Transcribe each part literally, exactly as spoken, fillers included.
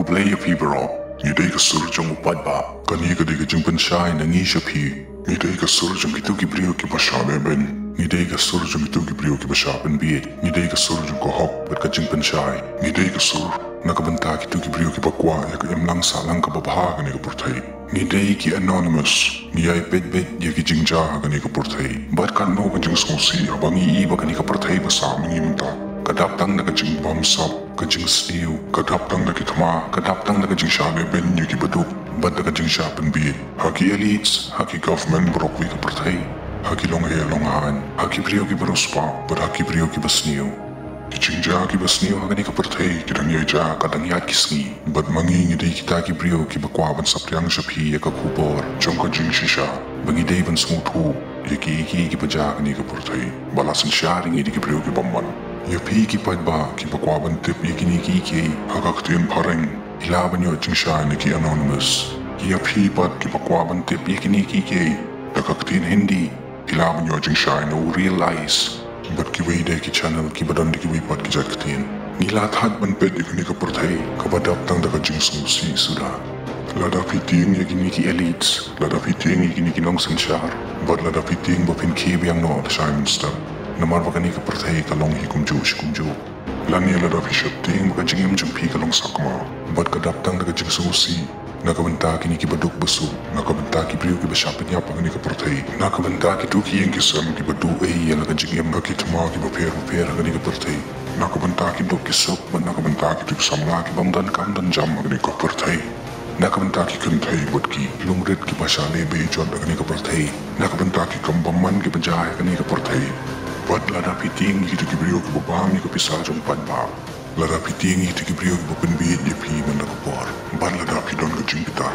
Khublei ïa phi baroh. Ngi dei ka sur jong u paidbah. Kane ka dei ka jingpynshai na ngi sha phi. Ngi dei ka sur jong kito ki briew kiba shah lehbeiñ. Ngi dei ka sur jong kito ki briew kiba shah pynbiej. Ngi dei ka sur jong ka hok bad ka jingpynshai. Ngi dei ka sur na ka bynta kito ki briew kiba kwah ïa ka imlang sahlang kaba bha ha kane ka pyrthei. Ngi dei ki anonymous. Ngi ïai peit beit ïa ki jingjia ha kane ka pyrthei. Bad katno ka jingsngewsih haba ngi i ba kane ka pyrthei ba sah ma ngi mynta ka dap tang da ka jingbamsap, ka jingsniew, ka dap tang da ki thma, ka dap tang da ka jingshah lehbeiñ ïa ki baduk bad da ka jingshah pynbiej. Ha ki elites, ha ki government baroh kawei ka pyrthei, ha ki longïalong hain, ha ki briew kiba riewspah bad ha ki briew kiba sniew. Ki jingjia kiba sniew ha kane ka pyrthei ki dang ïai jia ka dang ïaid ki sngi. Bad ma ngi ngi dei kita ki briew kiba kwah ban saphriang sha phi ïa ka khubor jong ka jingshisha ba ngi dei ban sngewthuh ïa kiei kiei kiba jia ha kane ka pyrthei ba la synshar ïa ngi da ki briew ki bymman. Ïa phi ki paidbah kiba kwah ban tip ïa kine kiei kiei ha ka ktien phareng, phi lah ban ïoh jingshai na ki anonymous. Ïa phi pat kiba kwah ban tip ïa kine kiei kiei da ka ktien Hindi, phi lah ban ïoh jingshai na u Real Eyes bad kiwei de ki channel kiba don da kiwei pat ki jait ktien. Ngi la thait ban peit ïa kane ka pyrthei kaba dap tang da ka jingsngewsih suda. Lada phi tieng ïa kine ki elites, lada phi tieng ïa kine ki nongsynshar, bad lada phi tieng ba phin khie biang noh da shai mynstep, namar ba kane ka pyrthei ka long hi kumjuh shi kumjuh. Lane lada phi sheptieng ba ka jingim jong phi ka long sakma bad ka dap tang da ka jingsngewsih na ka bynta kine kiba duk ba suk, na ka bynta ki briew kiba shah pynïap ha kane ka pyrthei, na ka bynta kito ki ïing ki sem kiba duh ei ïa la ka jingim ha ki thma kiba pher bapher ha kane ka pyrthei, na ka bynta ki duk ki suk bad na ka bynta kito ki samla ki bym don kam don jam ha kane ka pyrthei, na ka bynta ki kynthei bad ki lungrit kiba shah leh bejot ha kane ka pyrthei, na ka bynta ki kam bymman kiba jia ha kane ka pyrthei. Bad lada phi tieng ïa kito ki briew kiba bam ïa ka pisa jong u paidbah, lada phi tieng ïa kito ki briew kiba pynbiej ïa phi man la ka por, bad lada phi don ka jingbitar,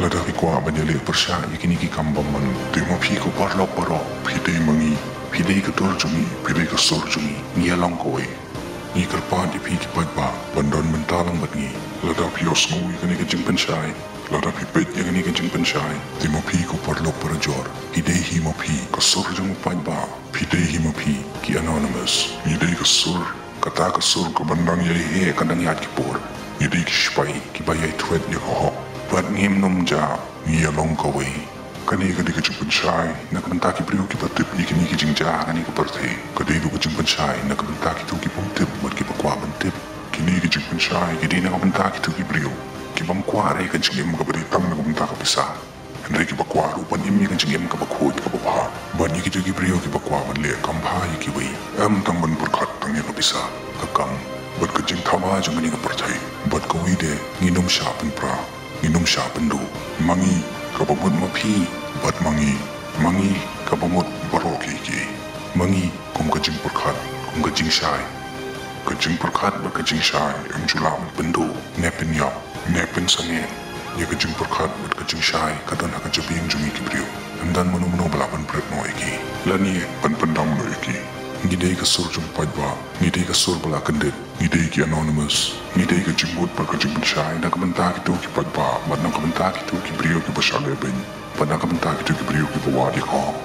lada phi kwah ban ïaleh pyrshah ïa kine ki kam bymman, te ma phi ko paralok baroh, phi dei ma ngi, phi dei ka dur jong ngi, phi dei ka sur jong ngi. Ngi ïalong kawei. Ngi kyrpad ïa phi ki paidbah ban don bynta lang bad ngi. Lada phi ïohsngew ïa kane ka jingpynshai, lada phi peit ïa kane ka jingpynshai, te ma phi ko paralok parajor, phi dei hi ma phi ka sur jong u paidbah. Phi dei hi ma phi ki anonymous. Ngi dei ka sur, kata ka sur kaban dang ïai heh ka dang ïaid ki por. Ngi dei ki shipai kiba ïai thwet ïa ka hok. Bad ngim nym jah, ngi ïalong kawei. Kane ka dei ka jingpynshai na ka bynta ki briew kiba tip ïa kine ki jingjia ha kane ka pyrthei. Ka dei ruh ka jingpynshai na ka bynta kito ki bym tip bad kiba kwah ban tip. Kine ki jingpynshai ki dei na ka bynta kito ki briew ki bym kwah re ka jingim kaba dei tang na ka bynta ka pisa, hynrei kiba kwah ruh ban im ïa ka jingim kaba khuid kaba bha. Bad ïa kito ki briew kiba kwah ban leh kam bha ïa kiwei, em tang ban pyrkhat tang ïa ka pisa, ka kam bad ka jingthaw bha jong kane ka pyrthei. Bad kawei de, ngin ym shah pynpra, ngin ym shah pynduh. Ma ngi kaba mut ma phi, bad ma ngi, ma ngi kaba mut baroh kiei kiei. Ma ngi kum ka jingpyrkhat, kum ka jingshai. Ka jingpyrkhat bad ka jingshai ym ju lah ban pynduh ne pynïap ne pynsangeh. Ïa ka jingpyrkhat bad ka jingshai ka don ha ka jabieng jong ngi ki briew. Ym don mano mano ba lah ban bret noh ïa ki lane ban pyndam noh ïa ki. Ngi dei ka sur jong u paidbah, ngi dei ka sur ba la kyndit. Ngi dei ki anonymous. Ngi dei ka jingmut bad ka jingpynshai na ka bynta kito ki paidbah bad na ka bynta kito ki briew kiba shah lehbeiñ bad na ka bynta kito ki briew kiba wad ïa ka hok.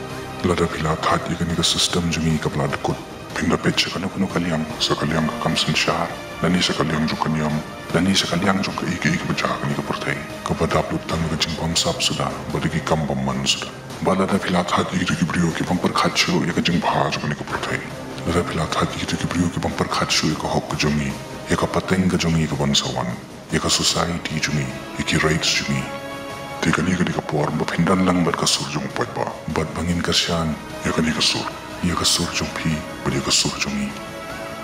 Lada phi la thait ïa kane ka system jong ngi kaba la dkut, phin da peit sha kano kano ka liang, sha ka liang ka kam synshar, lane sha ka liang jong ka niam, lane sha ka liang jong kaei kaei kaba jia ha kane ka pyrthei, kaba dap lut tang da ka jingbamsap suda bad da ki kam bymman suda. Bad lada phi la thait ïa kito ki briew ki bym pyrkhat shuh ïa ka jingbha jong kane ka pyrthei, lada phi la thait ïa kito ki briew ki bym pyrkhat shuh ïa ka hok ka jong ngi, ïa ka pateng ka jong ngi kaban sa wan, ïa ka society jong ngi, ïa ki rights jong ngi, te kane ka dei ka por ba phin don lang bad ka sur jong u paidbah bad ba ngin kyrshan ïa kane ka sur, ïa ka sur jong phi bad ïa ka sur jong ngi.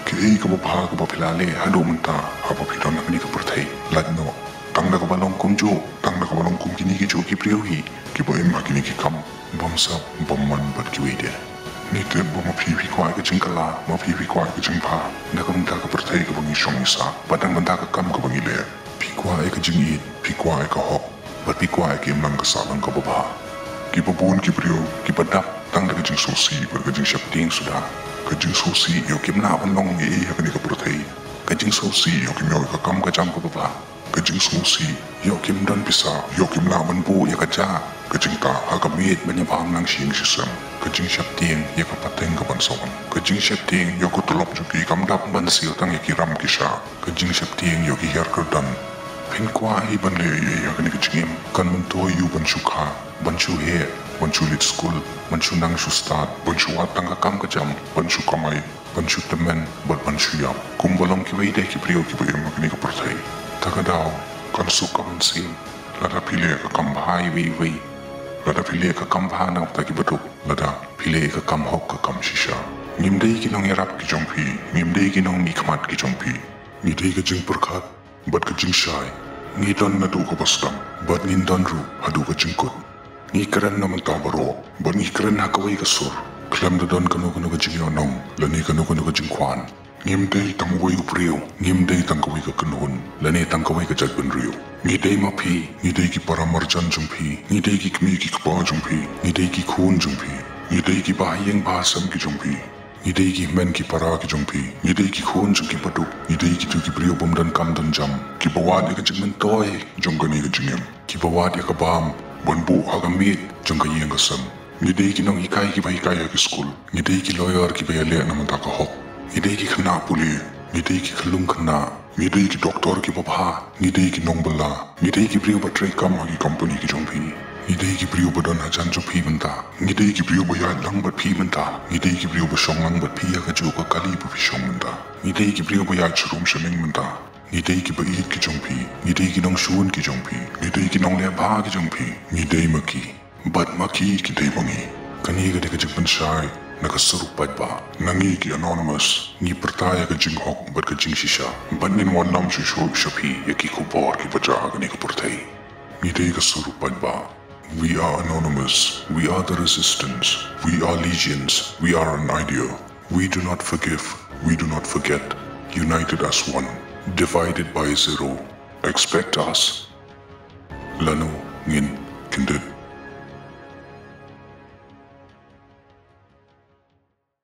Kaei kaba bha kaba phi la leh haduh mynta haba phi don ha kane ka pyrthei? Lait noh. Tang da kaba long kumjuh, tang da kaba long kum kine kijuh ki briew hi kiba im ha kine ki kam bamsap bamman bad kiwei de. Ngi tip ba ma phi phi kwah ïa ka jingkylla, ma phi phi kwah ïa ka jingbha na ka bynta ka pyrthei kaba ngi shong ngi sah bad na ka bynta ka kam kaba ngi leh. Phi kwah ïa ka jingïeit, phi kwah ïa ka hok bad phi kwah ïa ka imlang ka sahlang kaba bha. Kiba bun ki briew kiba dap tang da ka jingsngewsih bad ka jingsheptieng suda. Ka jingsngewsih ïoh kim lah ban long ei ei ha kane ka pyrthei. Ka jingsngewsih ïoh kim ïoh ïa ka kam ka jam kaba bha. Ka jingsngewsih ïoh kim don pisa, ïoh kim lah ban buh ïa ka jaka ka jingtah ha ka miej ban ïabam lang shi ïing shi sem. Ka jingsheptieng ïa ka pateng kaban sa wan. Ka jingsheptieng ïoh ka tulop jong ki kam dap ban siew tang ïa ki ram ki sha. Ka jingsheptieng ïoh ki hiar kyrdan Ngim kwah hi ban leh ei ei ha kane ka jingim. Kan myntoi ïa u ban shu kha, ban shu heh, ban shu leit skul, ban shu nang shu stad, ban shu wad tang ka kam ka jam, ban shu kamai, ban shu tymmen, bad ban shu ïap. Kumba long kiwei de ki briew kiba im ha kane ka pyrthei. Ta ka daw, kan suk ka mynsiem. Lada phi leh ka kam bha iwei iwei. Lada phi leh ka kam bha na ka bynta kiba duk. Lada phi leh ka kam hok ka kam shisha. Ngim dei ki nongïarap ki jong phi. Ngim dei ki nongmihkhmat ki jong phi. Ngi dei ka jingpyrkhat bad ka jingshai. Ngi don naduh kaba sdang bad ngin don ruh haduh ka jingkut. Ngi kren na mynta baroh bad ngi kren ha kawei ka sur. Khlem da don kano kano ka jingïohnong lane kano kano ka jingkwah. Ngim dei tang uwei u briew, ngim dei tang kawei ka kynhun lane tang kawei ka jaitbynriew. Ngi dei ma phi, ngi dei ki para marjan jong phi, ngi dei ki kmie ki kpa jong phi, ngi dei ki khun jong phi, ngi dei ki bahaïing bahasem ki jong phi. Ngi dei ki hynmen ki para ki jong phi. Ngi dei ki khun jong ki baduk. Ngi dei kito ki briew bym don kam don jam, kiba wad ïa ka jingmyntoi jong kane ka jingim, kiba wad ïa ka bam ban buh ha ka miej jong ka ïing ka sem. Ngi dei ki nonghikai kiba hikai ha ki skul. Ngi dei ki lawyer kiba ïaleh na ka bynta ka hok. Ngi dei ki khynnah pule. Ngi dei ki khyllung khynnah. Ngi dei ki doktor kiba bha. Ngi dei ki nongbylla. Ngi dei ki briew ba treikam ha ki kompani ki jong phi. Ngi dei ki briew ba don hajan jong phi mynta. Ngi dei ki briew ba ïaid lang bad phi mynta. Ngi dei ki briew ba shong lang bad phi ha kajuh ka kali ba phi shong mynta. Ngi dei ki briew ba ïaid sharum shaneng mynta. Ngi dei kiba ïeit ki jong phi. Ngi dei ki nongshun ki jong phi. Ngi dei ki nongleh bha ki jong phi. Ngi dei ma ki. Bad ma ki ki dei ma ngi. Kane ka dei ka jingpynshai na ka sur u paidbah. Na ngi ki Anonymous, ngi pyrta ïa ka jinghok bad ka jingshisha. Bad ngin wanlam shuh shuh sha phi ïa ki khubor kiba jia ha kane ka pyrthei. Ngi dei ka sur u paidbah. We are Anonymous. We are the resistance. We are legions. We are an idea. We do not forgive. We do not forget. United as one. Divided by zero. Expect us. Lano ngin kyndit